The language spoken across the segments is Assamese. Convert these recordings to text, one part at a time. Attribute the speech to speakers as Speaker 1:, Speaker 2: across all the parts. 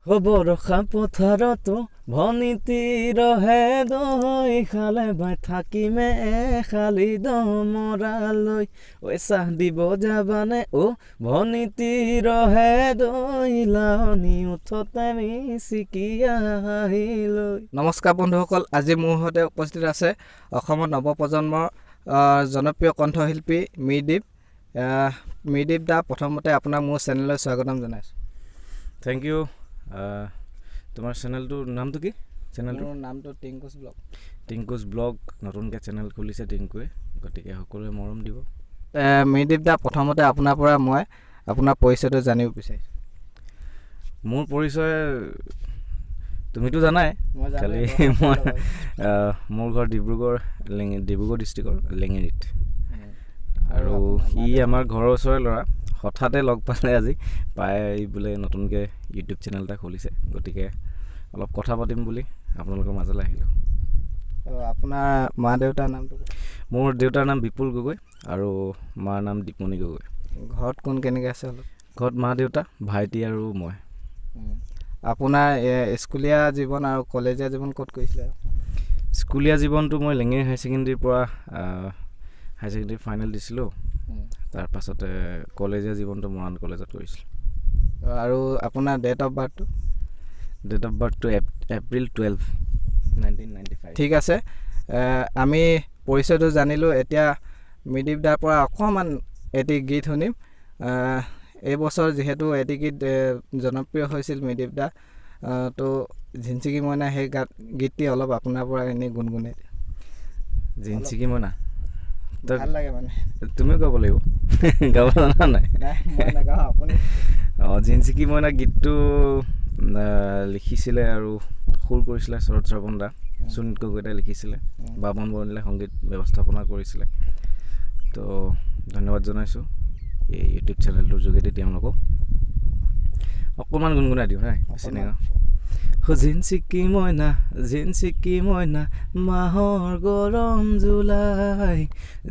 Speaker 1: বৰষা পথাৰতো ভনীটি ৰহে দৈ খালে বাই থাকিমে এখালি দমৰালৈ, ঐ চাহ দিব যাবানে অ ভনীটি ৰহে দৈ লাৱনি উঠতে মিচিকিয়া হাঁহিলৈ।
Speaker 2: নমস্কাৰ বন্ধুসকল, আজি মোৰ সৈতে উপস্থিত আছে অসমৰ নৱপ্ৰজন্মৰ জনপ্ৰিয় কণ্ঠশিল্পী মৃদীপ। মৃদীপ দা, প্ৰথমতে আপোনাক মোৰ চেনেললৈ স্বাগতম জনাইছোঁ।
Speaker 1: Thank U. তোমাৰ চেনেলটোৰ নামটো কি? চেনেলটোৰ
Speaker 2: মোৰ নামটো টিংকুজ ব্লগ।
Speaker 1: টিংকুজ ব্লগ, নতুনকৈ চেনেল খুলিছে টিংকুৱে, গতিকে সকলোৱে মৰম দিব।
Speaker 2: মৃদীপ দা, প্ৰথমতে আপোনাৰ পৰা মই আপোনাৰ পৰিচয়টো জানিব বিচাৰিছোঁ।
Speaker 1: মোৰ পৰিচয় তুমিতো জানাই, খালি মই মোৰ ঘৰ ডিব্ৰুগড়, ডিব্ৰুগড় ডিষ্ট্ৰিক্টৰ লেঙেৰীত, আৰু ই আমাৰ ঘৰৰ ওচৰৰে ল'ৰা। হঠাতে লগ পালে আজি, পাই বোলে নতুনকৈ ইউটিউব চেনেল এটা খুলিছে, গতিকে অলপ কথা পাতিম বুলি আপোনালোকৰ মাজলৈ আহিলোঁ।
Speaker 2: আপোনাৰ মা দেউতাৰ নামটো?
Speaker 1: মোৰ দেউতাৰ নাম বিপুল গগৈ আৰু মাৰ নাম দীপমণি গগৈ।
Speaker 2: ঘৰত কোন কেনেকৈ আছে অলপ?
Speaker 1: ঘৰত মা দেউতা, ভাইটি আৰু মই।
Speaker 2: আপোনাৰ স্কুলীয়া জীৱন আৰু কলেজীয়া জীৱন ক'ত কৰিছিলে?
Speaker 1: স্কুলীয়া জীৱনটো মই লেঙেৰী হায়াৰ ছেকেণ্ডেৰীৰ পৰা হায়াৰ ছেকেণ্ডেৰী ফাইনেল দিছিলোঁ। তাৰপাছতে কলেজীয়া জীৱনটো মৰাণ কলেজত কৰিছিলোঁ।
Speaker 2: আৰু আপোনাৰ ডেট অফ বাৰ্থটো?
Speaker 1: ডেট অফ বাৰ্থটো এপ্ৰিল 12, 1995।
Speaker 2: ঠিক আছে, আমি পৰিচয়টো জানিলোঁ। এতিয়া মৃদীপ দাৰ পৰা অকণমান এটি গীত শুনিম। এই বছৰ যিহেতু এটি গীত জনপ্ৰিয় হৈছিল মৃদীপ দা, তো ঝিনচিকি মইনা, সেই গীতটি অলপ আপোনাৰ পৰা এনেই গুণগুণাই।
Speaker 1: ঝিনচিকি মইনা
Speaker 2: ভাল লাগে মানে?
Speaker 1: তুমিও গাব লাগিব। গাব জানা নাই? অঁ, ঝিনচিকি মইনা গীতটো লিখিছিলে আৰু সুৰ কৰিছিলে শৰৎ শ্ৰৱণ দা, সুনীত গগৈদাই লিখিছিলে, বামন বৰ্ণিলে সংগীত ব্যৱস্থাপনা কৰিছিলে। তো ধন্যবাদ জনাইছোঁ এই ইউটিউব চেনেলটোৰ যোগেদি তেওঁলোকক। অকণমান গুণগুণাই দিওঁ নাই বেছি নাগাওঁ। জিনচিকি মইনা, জিনচিকি মইনা, মাহৰ গৰম জুলাই,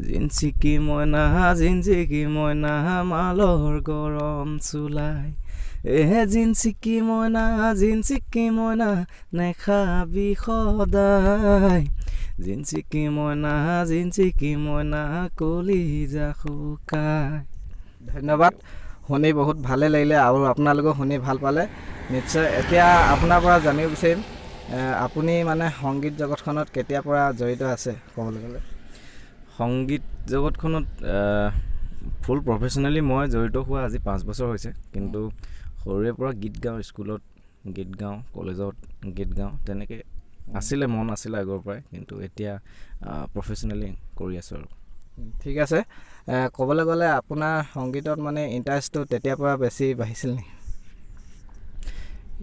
Speaker 1: জিনচিকি মইনা, জিনচিকি মইনা, মালৰ গৰম চুলাই, এ জিনচিকি মইনা, জিনচিকি মইনা, নেখাবি সদায়, জিনচিকি মইনা, জিনচিকি মইনা, কলিজা শুকাই।
Speaker 2: ধন্যবাদ, শুনি বহুত ভালেই লাগিলে আৰু আপোনালোকেও শুনি ভাল পালে নিশ্চয়। এতিয়া আপোনাৰ পৰা জানিব বিচাৰিম, আপুনি মানে সংগীত জগতখনত কেতিয়াৰ পৰা জড়িত আছে ক'বলৈ গ'লে?
Speaker 1: সংগীত জগতখনত ফুল প্ৰফেচনেলি মই জড়িত হোৱা আজি 5 বছৰ হৈছে, কিন্তু সৰুৰে পৰা গীত গাওঁ, স্কুলত গীত গাওঁ, কলেজত গীত গাওঁ, তেনেকৈ আছিলে, মন আছিলে আগৰ পৰাই, কিন্তু এতিয়া প্ৰফেচনেলি কৰি আছোঁ আৰু।
Speaker 2: ঠিক আছে, ক'বলৈ গ'লে আপোনাৰ সংগীতত মানে ইণ্টাৰেষ্টটো তেতিয়াৰ পৰা বেছি বাঢ়িছিল নেকি?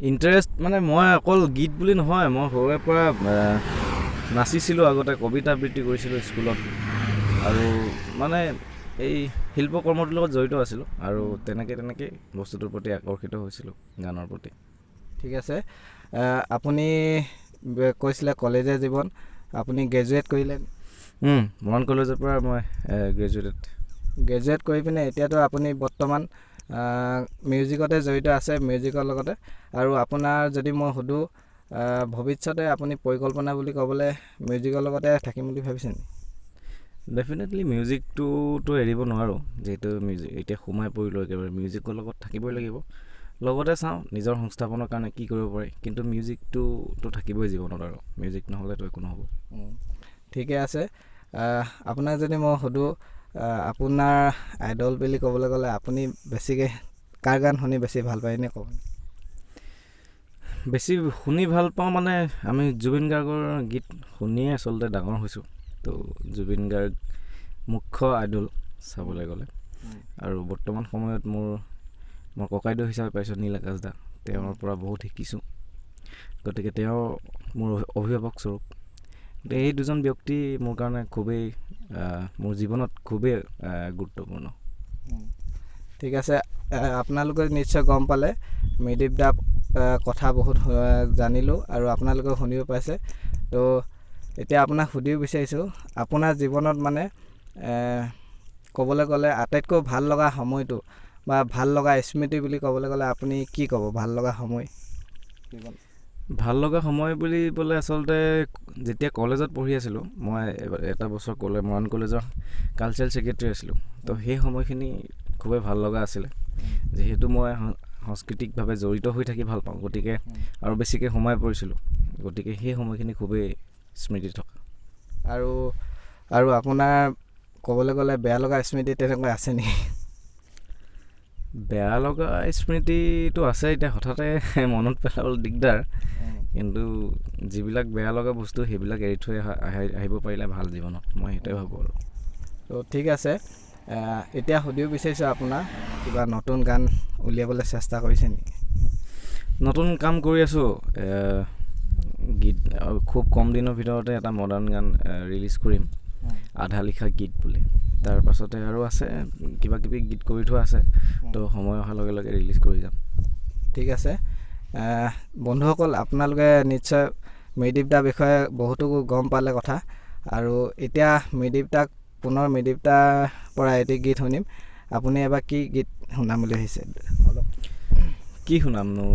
Speaker 1: ইণ্টাৰেষ্ট মানে মই অকল গীত বুলি নহয়, মই সৰুৰে পৰা নাচিছিলোঁ, আগতে কবিতা আবৃত্তি কৰিছিলোঁ স্কুলত, আৰু মানে এই শিল্পকৰ্মটোৰ লগত জড়িত আছিলোঁ, আৰু তেনেকৈ তেনেকৈ বস্তুটোৰ প্ৰতি আকৰ্ষিত হৈছিলোঁ, গানৰ প্ৰতি।
Speaker 2: ঠিক আছে, আপুনি কৈছিলে কলেজীয়া জীৱন, আপুনি গ্ৰেজুৱেট কৰিলে?
Speaker 1: মৰাণ কলেজৰ পৰা মই গ্ৰেজুৱেটেড।
Speaker 2: গ্ৰেজুৱেট কৰি পিনে এতিয়াতো আপুনি বৰ্তমান মিউজিকতে জড়িত আছে, মিউজিকৰ লগতে। আৰু আপোনাৰ যদি মই সোধোঁ, ভৱিষ্যতে আপুনি পৰিকল্পনা বুলি ক'বলৈ মিউজিকৰ লগতে থাকিম বুলি ভাবিছে নেকি?
Speaker 1: ডেফিনেটলি মিউজিকটোতো এৰিব নোৱাৰোঁ, যিহেতু মিউজিক এতিয়া সোমাই পৰিলোঁ, একেবাৰে মিউজিকৰ লগত থাকিবই লাগিব। লগতে চাওঁ নিজৰ সংস্থাপনৰ কাৰণে কি কৰিব পাৰি, কিন্তু মিউজিকটোতো থাকিবই জীৱনত, আৰু মিউজিক নহ'লেতো একো নহ'ব।
Speaker 2: ঠিকে আছে। আপোনাক যদি মই সোধোঁ, আপোনাৰ আইডল বুলি ক'বলৈ গ'লে আপুনি বেছিকৈ কাৰ গান শুনি বেছি ভাল পায় এনে ক'ব?
Speaker 1: বেছি শুনি ভাল পাওঁ মানে আমি জুবিন গাৰ্গৰ গীত শুনিয়ে আচলতে ডাঙৰ হৈছোঁ, তো জুবিন গাৰ্গ মুখ্য আইডল চাবলৈ গ'লে। আৰু বৰ্তমান সময়ত মই ককাইদেউ হিচাপে পাইছোঁ নীল আকাশ দা, তেওঁৰ পৰা বহুত শিকিছোঁ, গতিকে তেওঁ মোৰ অভিভাৱক স্বৰূপ। গতিকে এই দুজন ব্যক্তি মোৰ কাৰণে খুবেই, মোৰ জীৱনত খুবেই গুৰুত্বপূৰ্ণ।
Speaker 2: ঠিক আছে, আপোনালোকে নিশ্চয় গম পালে মৃদীপ দা কথা বহুত জানিলোঁ আৰু আপোনালোকেও শুনিব পাইছে। তো এতিয়া আপোনাক সুধিব বিচাৰিছোঁ, আপোনাৰ জীৱনত মানে ক'বলৈ গ'লে আটাইতকৈ ভাল লগা সময়টো বা ভাল লগা স্মৃতি বুলি ক'বলৈ গ'লে আপুনি কি ক'ব? ভাল লগা সময়? জীৱন?
Speaker 1: ভাল লগা সময় বুলিবলৈ আচলতে যেতিয়া কলেজত পঢ়ি আছিলোঁ, মই এটা বছৰ মৰাণ কলেজৰ কালচাৰেল ছেক্ৰেটেৰী আছিলোঁ। তো সেই সময়খিনি খুবেই ভাল লগা আছিলে, যিহেতু মই সাংস্কৃতিকভাৱে জড়িত হৈ থাকি ভাল পাওঁ, গতিকে আৰু বেছিকৈ সোমাই পৰিছিলোঁ। গতিকে সেই সময়খিনি খুবেই স্মৃতি থকা।
Speaker 2: আৰু আৰু আপোনাৰ ক'বলৈ গ'লে বেয়া লগা স্মৃতি তেনেকুৱা আছে নেকি?
Speaker 1: বেয়া লগা স্মৃতিটো আছে, এতিয়া হঠাতে মনত পেলাবলৈ দিগদাৰ, কিন্তু যিবিলাক বেয়া লগা বস্তু সেইবিলাক এৰি থৈ আহিব পাৰিলে ভাল জীৱনত, মই সেইটোৱে ভাবোঁ আৰু।
Speaker 2: ত' ঠিক আছে, এতিয়া সুধিব বিচাৰিছোঁ আপোনাৰ কিবা নতুন গান উলিয়াবলৈ চেষ্টা কৰিছে নেকি?
Speaker 1: নতুন কাম কৰি আছোঁ, গীত খুব কম দিনৰ ভিতৰতে এটা মডাৰ্ণ গান ৰিলিজ কৰিম, আধা লিখা গীত বুলি। তাৰ পাছতে আৰু আছে কিবা কিবি গীত কৰি থোৱা আছে, তো সময় অহাৰ লগে লগে ৰিলিজ কৰি যাম।
Speaker 2: ঠিক আছে বন্ধুসকল, আপোনালোকে নিশ্চয় মৃদীপ দাৰ বিষয়ে বহুতো গম পালে কথা। আৰু এতিয়া মৃদীপ দাক পুনৰ মৃদীপ দাৰ পৰা এটি গীত শুনিম। আপুনি এবাৰ কি গীত শুনাম বুলি ভাবিছে?
Speaker 1: অলপ কি শুনামনো,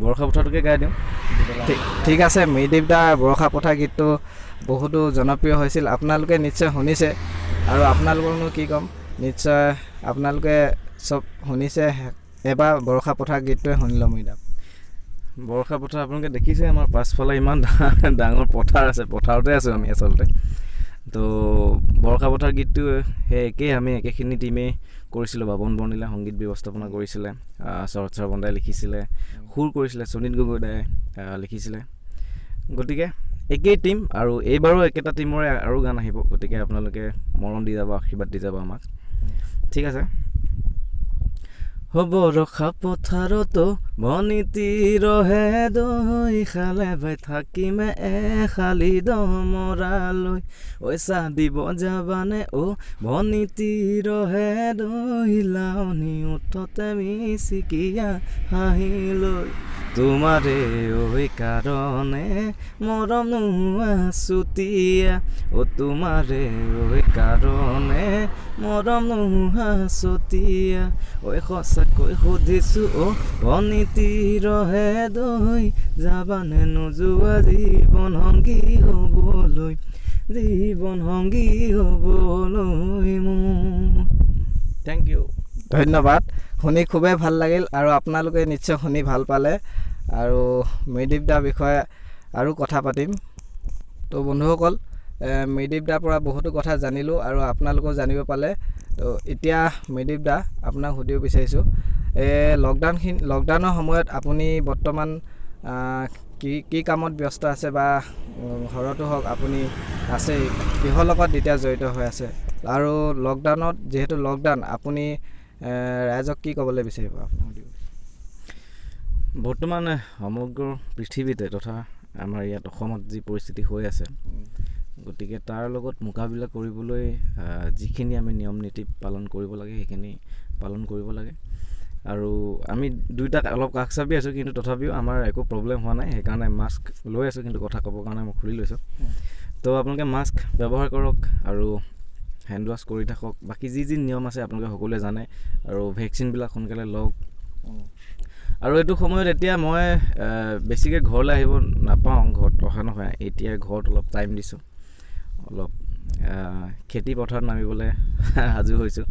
Speaker 1: বৰষা পথাৰটোকে গাই দিওঁ।
Speaker 2: ঠিক আছে, মৃদীপ দাৰ বৰষা পথাৰ গীতটো বহুতো জনপ্ৰিয় হৈছিল, আপোনালোকে নিশ্চয় শুনিছে। আৰু আপোনালোকৰনো কি ক'ম, নিশ্চয় আপোনালোকে চব শুনিছে। এবাৰ বৰষা পথাৰ গীতটোৱে শুনি ল'ম। মৃদীপ,
Speaker 1: বৰষা পথাৰ আপোনালোকে দেখিছে, আমাৰ পাছফালে ইমান ডাঙৰ পথাৰ আছে, পথাৰতে আছোঁ আমি আচলতে। তো বৰষা পথাৰ গীতটো সেই একেই, আমি একেখিনি টীমেই কৰিছিলোঁ। বাবন বৰ্ণিলে সংগীত ব্যৱস্থাপনা কৰিছিলে, শৰৎ বন্দাই লিখিছিলে, সুৰ কৰিছিলে সুনীত গগৈ দাই লিখিছিলে। গতিকে একেই টীম, আৰু এইবাৰো একেটা টীমৰে আৰু গান আহিব। গতিকে আপোনালোকে মৰম দি যাব, আশীৰ্বাদ দি যাব আমাক। ঠিক আছে। বৰষা পথাৰতো ভনীতি ৰহে দৈ খালে ভাই থাকিমে এখালি দমৰালৈ, ঐ চাহ দিব যাবানে অ ভনীতি ৰহে দৈ, লাওনি উঠতে মিচিকিয়া হাঁহিলৈ, তোমাৰে ঐ কাৰণে মৰম নোহোৱা চুতীয়া, অ তোমাৰে ঐ কাৰণে মৰম নোহোৱা চুতীয়া, ঐ সঁচাকৈ সুধিছোঁ অ ভনীতি ৰহে দৈ, যাবানে নোযোৱা জীৱন সংগী হ'বলৈ, জীৱন সংগী হ'বলৈ মোৰ। Thank U,
Speaker 2: ধন্যবাদ। শুনি খুবেই ভাল লাগিল আৰু আপোনালোকে নিশ্চয় শুনি ভাল পালে। আৰু মৃদীপ দাৰ বিষয়ে আৰু কথা পাতিম। তো বন্ধুসকল, মৃদীপ দাৰ পৰা বহুতো কথা জানিলোঁ আৰু আপোনালোকেও জানিব পালে। তো এতিয়া মৃদীপ দা আপোনাক সুধিব বিচাৰিছোঁ, এই লকডাউনৰ সময়ত আপুনি বৰ্তমান কি কি কামত ব্যস্ত আছে, বা ঘৰতো হওক আপুনি আছে, কিহৰ লগত এতিয়া জড়িত হৈ আছে? আৰু লকডাউনত যিহেতু লকডাউন, আপুনি ৰাইজক কি ক'বলৈ বিচাৰিব? আপোনাক
Speaker 1: বৰ্তমান সমগ্ৰ পৃথিৱীতে তথা আমাৰ ইয়াত অসমত যি পৰিস্থিতি হৈ আছে, গতিকে তাৰ লগত মোকাবিলা কৰিবলৈ যিখিনি আমি নিয়ম নীতি পালন কৰিব লাগে সেইখিনি পালন কৰিব লাগে। আৰু আমি দুয়োটাক অলপ কাষ চাপি আছোঁ, কিন্তু তথাপিও আমাৰ একো প্ৰব্লেম হোৱা নাই, সেইকাৰণে মাস্ক লৈ আছোঁ, কিন্তু কথা ক'বৰ কাৰণে মই খুলি লৈছোঁ। তো আপোনালোকে মাস্ক ব্যৱহাৰ কৰক আৰু হেণ্ড ৱাছ কৰি থাকক, বাকী যি যি নিয়ম আছে আপোনালোকে সকলোৱে জানে, আৰু ভেকচিনবিলাক সোনকালে লওক। আৰু এইটো সময়ত এতিয়া মই বেছিকৈ ঘৰলৈ আহিব নাপাওঁ, ঘৰত অহা নহয়, এতিয়া ঘৰত অলপ টাইম দিছোঁ, অলপ খেতি পথাৰত নামিবলৈ সাজু হৈছোঁ,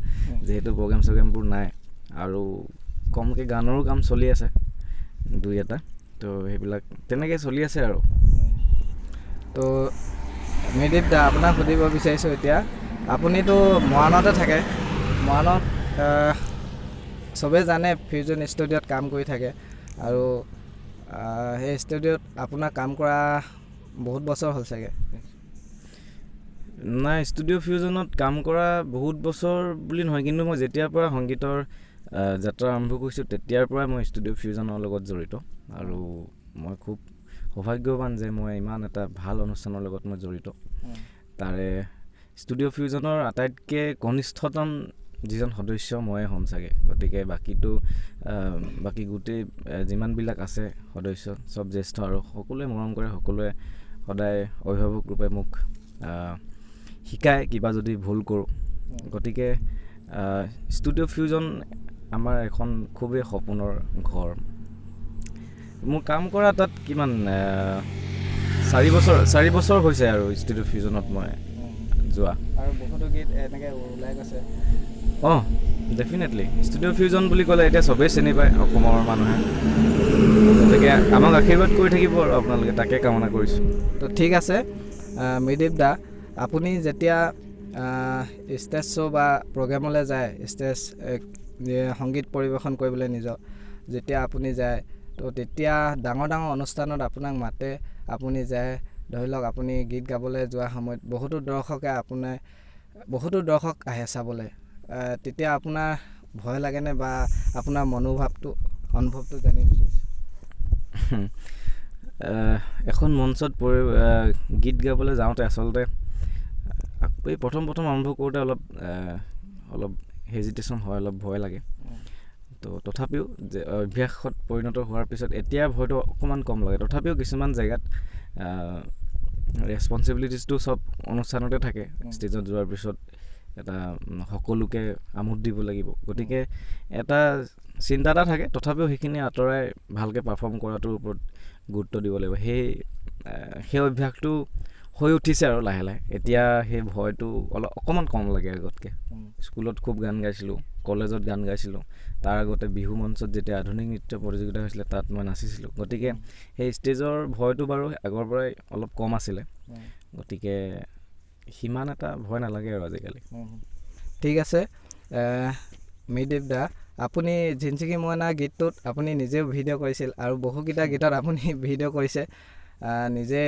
Speaker 1: যিহেতু প্ৰগ্ৰেম চগ্ৰেমবোৰ নাই আৰু কমকৈ গানৰো কাম চলি আছে দুই এটা, তো সেইবিলাক তেনেকৈ চলি আছে আৰু।
Speaker 2: তো মৃদীপ দা, আপোনাক সুধিব বিচাৰিছোঁ, এতিয়া আপুনিতো মৰাণতে থাকে, মৰাণত চবেই জানে ফিউজন ষ্টুডিঅ'ত কাম কৰি থাকে, আৰু সেই ষ্টুডিঅ'ত আপোনাৰ কাম কৰা বহুত বছৰ হ'ল চাগে?
Speaker 1: নাই, ষ্টুডিঅ' ফিউজনত কাম কৰা বহুত বছৰ বুলি নহয়, কিন্তু মই যেতিয়াৰ পৰা সংগীতৰ যাত্ৰা আৰম্ভ কৰিছোঁ তেতিয়াৰ পৰাই মই ষ্টুডিঅ' ফিউজনৰ লগত জড়িত, আৰু মই খুব সৌভাগ্যৱান যে মই ইমান এটা ভাল অনুষ্ঠানৰ লগত মই জড়িত। তাৰে ষ্টুডিঅ' ফিউজনৰ আটাইতকৈ কনিষ্ঠতম যিজন সদস্য ময়ে হ'ম চাগে, গতিকে বাকী গোটেই যিমানবিলাক আছে সদস্য চব জ্যেষ্ঠ আৰু সকলোৱে মৰম কৰে, সকলোৱে সদায় অভিভাৱক ৰূপে মোক শিকায় কিবা যদি ভুল কৰোঁ। গতিকে ষ্টুডিঅ' ফিউজন আমাৰ এখন খুবেই সপোনৰ ঘৰ। মোৰ কাম কৰা তাত কিমান 4 বছৰ হৈছে আৰু ষ্টুডিঅ' ফিউজনত মই যোৱা।
Speaker 2: আৰু বহুতো গীত এনেকৈ ওলাই গৈছে।
Speaker 1: অঁ, ডেফিনেটলি। ষ্টুডিঅ' ফিউজন বুলি ক'লে এতিয়া চবেই চিনি পায় অসমৰ মানুহে। গতিকে আমাক আশীৰ্বাদ কৰি থাকিব আৰু আপোনালোকে, তাকে কামনা কৰিছোঁ।
Speaker 2: তো ঠিক আছে মৃদীপ দা, আপুনি যেতিয়া ষ্টেজ শ্ব' বা প্ৰগ্ৰেমলৈ যায়, ষ্টেজ সংগীত পৰিৱেশন কৰিবলৈ নিজৰ যেতিয়া আপুনি যায়, তো তেতিয়া ডাঙৰ ডাঙৰ অনুষ্ঠানত আপোনাক মাতে, আপুনি যায়। ধৰি লওক আপুনি গীত গাবলৈ যোৱাৰ সময়ত বহুতো দৰ্শকে আপোনাৰ বহুতো দৰ্শক আহে চাবলৈ, তেতিয়া আপোনাৰ ভয় লাগেনে বা আপোনাৰ মনোভাৱটো, অনুভৱটো জানিব বিচাৰিছোঁ।
Speaker 1: এখন মঞ্চত পৰি গীত গাবলৈ যাওঁতে আচলতে এই প্ৰথম প্ৰথম আৰম্ভ কৰোঁতে অলপ অলপ হেজিটেশ্যন হয়, অলপ ভয় লাগে। তো তথাপিও যে অভ্যাসত পৰিণত হোৱাৰ পিছত এতিয়া ভয়টো অকণমান কম লাগে। তথাপিও কিছুমান জেগাত ৰেচপনচিবিলিটিজটো চব অনুষ্ঠানতে থাকে। ষ্টেজত যোৱাৰ পিছত এটা সকলোকে আমোদ দিব লাগিব, গতিকে এটা চিন্তা এটা থাকে। তথাপিও সেইখিনি আঁতৰাই ভালকৈ পাৰফৰ্ম কৰাটোৰ ওপৰত গুৰুত্ব দিব লাগিব। সেই অভ্যাসটো হৈ উঠিছে আৰু লাহে লাহে এতিয়া সেই ভয়টো অলপ অকণমান কম লাগে আগতকৈ। স্কুলত খুব গান গাইছিলোঁ, কলেজত গান গাইছিলোঁ, তাৰ আগতে বিহু মঞ্চত যেতিয়া আধুনিক নৃত্য প্ৰতিযোগিতা হৈছিলে তাত মই নাচিছিলোঁ। গতিকে সেই ষ্টেজৰ ভয়টো বাৰু আগৰ পৰাই অলপ কম আছিলে, গতিকে সিমান এটা ভয় নালাগে আৰু আজিকালি।
Speaker 2: ঠিক আছে মৃদীপ দা, আপুনি ঝিনঝিকি মইনা গীতটোত আপুনি নিজেও ভিডিঅ' কৰিছিল আৰু বহুকেইটা গীতত আপুনি ভিডিঅ' কৰিছে, নিজে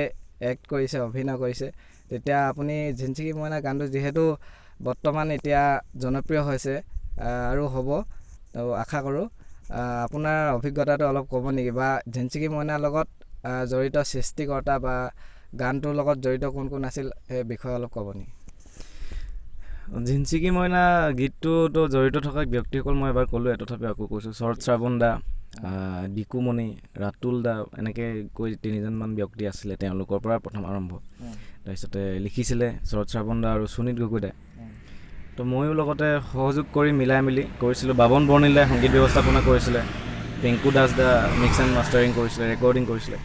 Speaker 2: এক্ট কৰিছে, অভিনয় কৰিছে। তেতিয়া আপুনি ঝিনঝিকি মইনা গানটো যিহেতু বৰ্তমান এতিয়া জনপ্ৰিয় হৈছে আৰু হ'ব তো আশা কৰোঁ, আপোনাৰ অভিজ্ঞতাটো অলপ ক'ব নেকি বা ঝিনঝিকি মইনাৰ লগত জড়িত সৃষ্টিকৰ্তা বা গানটোৰ লগত জড়িত কোন কোন আছিল সেই বিষয়ে অলপ ক'ব নেকি?
Speaker 1: ঝিনঝিকি মইনা গীতটোতো জড়িত থকা ব্যক্তিসকল মই এবাৰ ক'লোৱে, তথাপি আকৌ কৈছোঁ, শৰৎ শ্ৰাৱণ দা, দিকুমণি, ৰাতুল দা, এনেকৈ কৈ তিনিজনমান ব্যক্তি আছিলে। তেওঁলোকৰ পৰা প্ৰথম আৰম্ভ। তাৰপিছতে লিখিছিলে শৰৎ শ্ৰাৱণ দা আৰু সুনীত গগৈ দাই। তো ময়ো লগতে সহযোগ কৰি মিলাই মিলি কৰিছিলোঁ। বাবন বৰ্ণিল দাই সংগীত ব্যৱস্থাপনা কৰিছিলে, পিংকু দাস দা মিক্স এণ্ড মাষ্টাৰিং কৰিছিলে, ৰেকৰ্ডিং কৰিছিলে।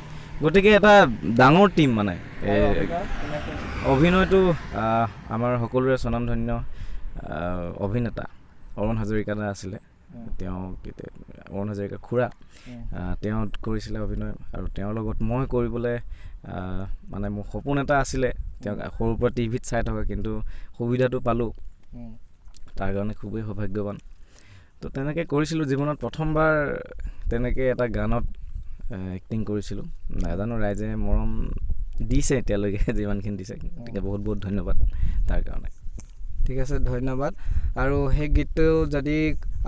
Speaker 1: গতিকে এটা ডাঙৰ টীম মানে। অভিনয়টো আমাৰ সকলোৰে স্বনামধন্য অভিনেতা অৰুণ হাজৰিকা দা আছিলে, তেওঁ অৰুণ হাজৰিকা খুৰা, তেওঁ কৰিছিলে অভিনয়। আৰু তেওঁৰ লগত মই কৰিবলৈ মানে মোৰ সপোন এটা আছিলে, তেওঁক সৰুৰ পৰা টিভিত চাই থকা, কিন্তু সুবিধাটো পালোঁ, তাৰ কাৰণে খুবেই সৌভাগ্যৱান। তো তেনেকৈ কৰিছিলোঁ। জীৱনত প্ৰথমবাৰ তেনেকৈ এটা গানত এক্টিং কৰিছিলোঁ। নাজানো, ৰাইজে মৰম দিছে এতিয়ালৈকে যিমানখিনি দিছে, গতিকে বহুত বহুত ধন্যবাদ তাৰ কাৰণে।
Speaker 2: ঠিক আছে, ধন্যবাদ। আৰু সেই গীতটো যদি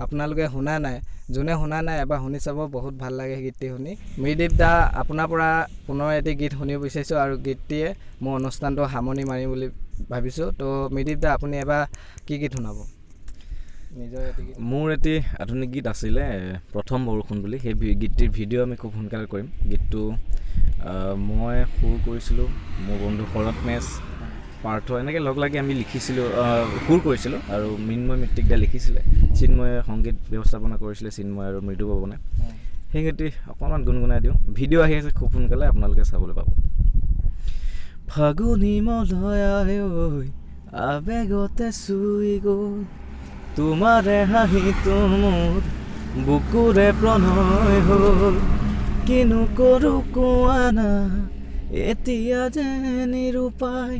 Speaker 2: আপোনালোকে শুনা নাই, যোনে শুনা নাই এবাৰ শুনি চাব, বহুত ভাল লাগে সেই গীতটি শুনি। মৃদীপ দা, আপোনাৰ পৰা পুনৰ এটি গীত শুনিব বিচাৰিছোঁ আৰু গীতটিয়ে মোৰ অনুষ্ঠানটো সামৰণি মাৰিম বুলি ভাবিছোঁ। তো মৃদীপ দা, আপুনি এবাৰ কি গীত শুনাব? নিজৰ এটি গীত।
Speaker 1: মোৰ এটি আধুনিক গীত আছিলে প্ৰথম বৰষুণ বুলি, সেই গীতটিৰ ভিডিঅ' আমি খুব সোনকালে কৰিম। গীতটো মই সুৰ কৰিছিলোঁ, মোৰ বন্ধু শৰৎ মেচ, পাৰ্থ, এনেকৈ লগ লাগি আমি লিখিছিলোঁ, সুৰ কৰিছিলোঁ আৰু মৃন্ময় মৃত্তিক দাই লিখিছিলে, চিন্ময়ে সংগীত ব্যৱস্থাপনা কৰিছিলে, চিন্ময় আৰু মৃদু পৱনে। সেই গীতটি অকণমান গুণগুণাই দিওঁ। ভিডিঅ' আহি আছে খুব সোনকালে, আপোনালোকে চাবলৈ পাব। ফাগুনি মলয়া ঐ আবেগতে চুই গ'ল, তোমাৰে হাঁহিটো মোৰ বুকুৰে প্ৰণয় হ'ল। কিনো কৰোঁ কোৱা না এতিয়া যে নিৰুপায়,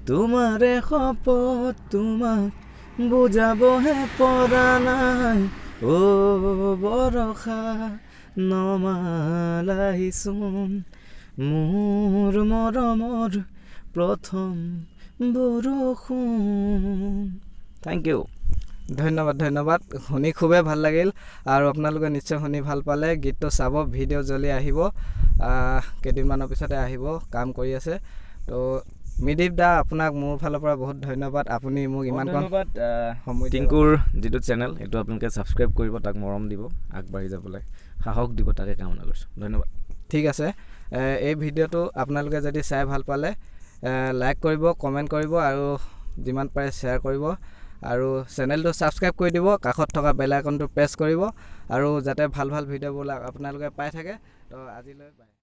Speaker 1: তোমাৰে শপত তোমাক বুজাবহে পৰা নাই। অ' বৰষা নমালাহিচোন মোৰ মৰমৰ প্ৰথম বৰষুণ। Thank U.
Speaker 2: ধন্যবাদ, ধন্যবাদ। শুনি খুবেই ভাল লাগিল আৰু আপোনালোকে নিশ্চয় শুনি ভাল পালে। গীতটো চাব, ভিডিঅ' জল্দি আহিব, কেইদিনমানৰ পিছতে আহিব, কাম কৰি আছে। তো মৃদীপ দা, আপোনাক মোৰ ফালৰ পৰা বহুত ধন্যবাদ, আপুনি মোক ইমান
Speaker 1: ধন্যবাদ সময়। টিংকুৰ যিটো চেনেল সেইটো আপোনালোকে ছাবস্ক্ৰাইব কৰিব, তাক মৰম দিব, আগবাঢ়ি যাবলৈ সাহস দিব, তাকে কামনা কৰিছোঁ। ধন্যবাদ।
Speaker 2: ঠিক আছে, এই ভিডিঅ'টো আপোনালোকে যদি চাই ভাল পালে লাইক কৰিব, কমেণ্ট কৰিব আৰু যিমান পাৰে শ্বেয়াৰ কৰিব আৰু চেনেলটো ছাবস্ক্ৰাইব কৰি দিব, কাষত থকা বেল আইকনটো প্ৰেছ কৰিব আৰু যাতে ভাল ভাল ভিডিঅ'বোৰ আপোনালোকে পাই থাকে। তো আজিলৈ বাই।